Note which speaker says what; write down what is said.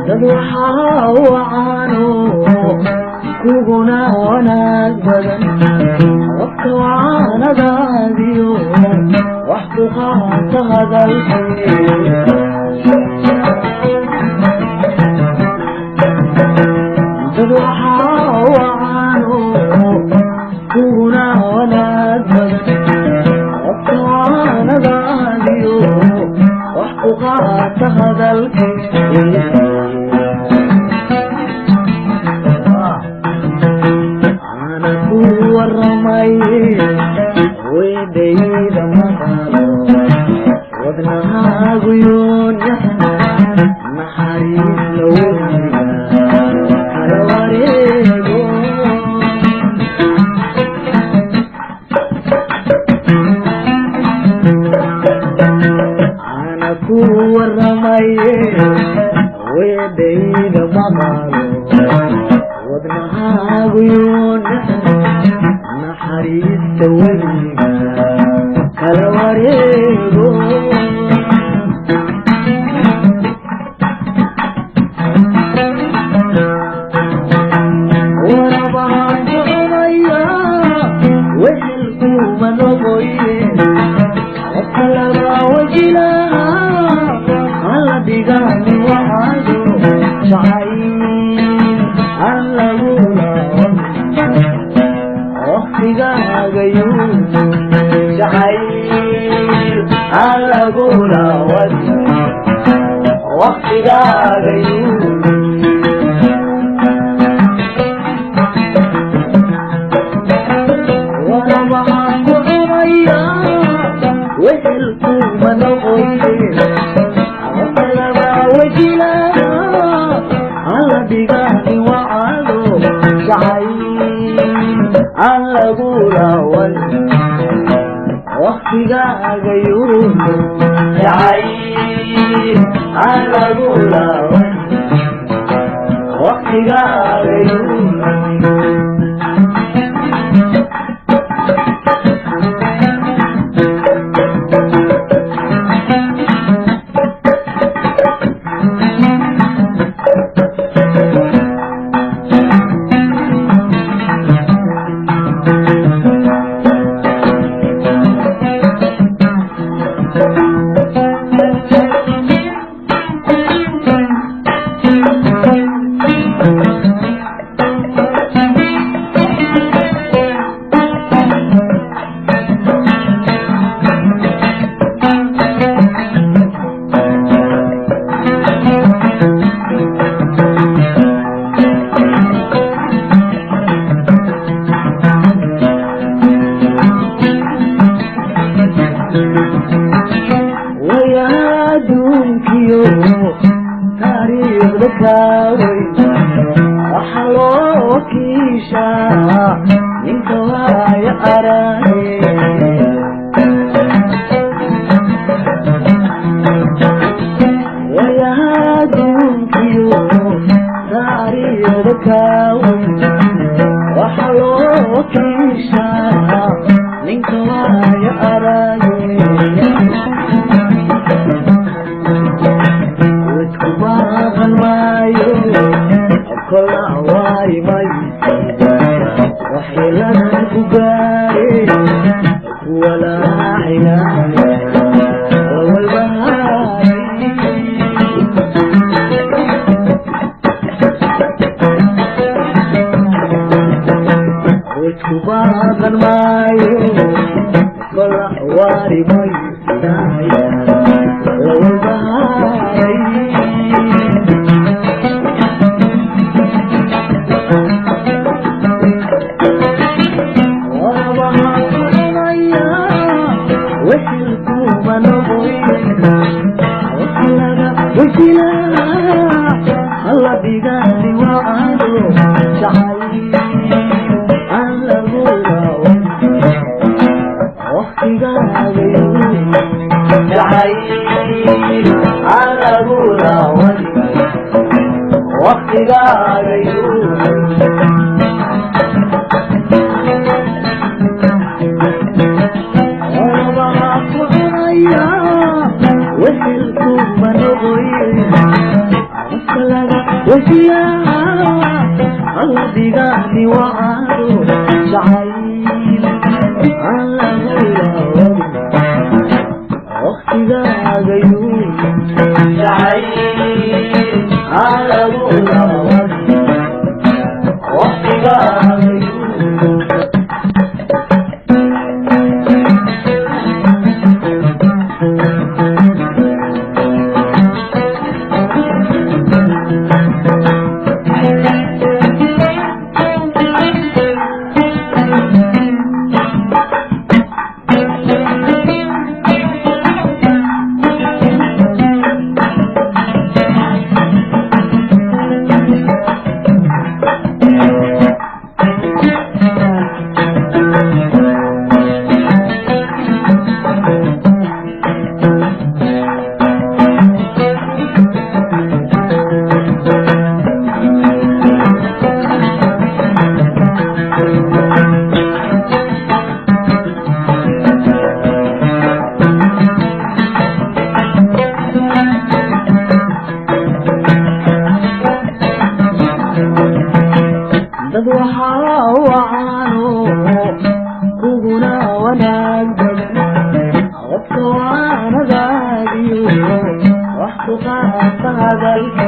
Speaker 1: Dad waxaa wacaano kuguna wanaag badan, qofka wacanadaadiyo wax ku qaata hadalkii. Dad waxaa wacaano kuguna wanaag badan, qofka wacanadaadiyo wax ku qaata hadalkii. Ana ku waramay weydayda maqalo, wadnahaagu yoonyahan naxariis la weyga kala wareego. Ana ku waramay weydayda maqalo, wadnahaagu yoonyahan naxariista weyga kala wareego. Warabaan soconaya wehelkuma noqoye, qofka laba wajilaha alla dhigaani waxaado jacayl aan lagula waqtigaaga yuunu jacayl aan lagula wad waqtigaaga yuunu. Warabaan ku cunaya wehelkuma noqoye, qofka laba wajilaha alla dhigaani wacado jacayl aan lagula wad waqtigaaga yuunu jacayl aan lagula wad waqtigaaga yuunu. Waya adduunkiyo taariikhda kaawey, waxaa loo wakiishaa ninka waaya arage. Waya adduunkiyo taariikhda kaawey, waxaa loo wakiishaa ninka waaya arage. Wadku baaqan maayo kola waari maysid, waxyeeladan ku gaare kuwa laacinaya walbahaaray. Wadku baaqan maayo. Kola waari maysidaya lawalbaharay. Warabaha ku cunaya wehelkuma noqoy awsalaga weysilaa alla dhigaani waado jacayl aan lagula waqtigaagayu jacayl aan lagula waqtigaagayu. Warabaha ku cunaya wehelkuma noqoy awsalaga weysilaa alla dhigaani waado jacayl aan lagula waqtigaagayu jacayl aan lagula waqtigaagayu. Dad waxaa wacaano kuguna wanaag badan codka waanadaadiyo wax ku qaata hadalka.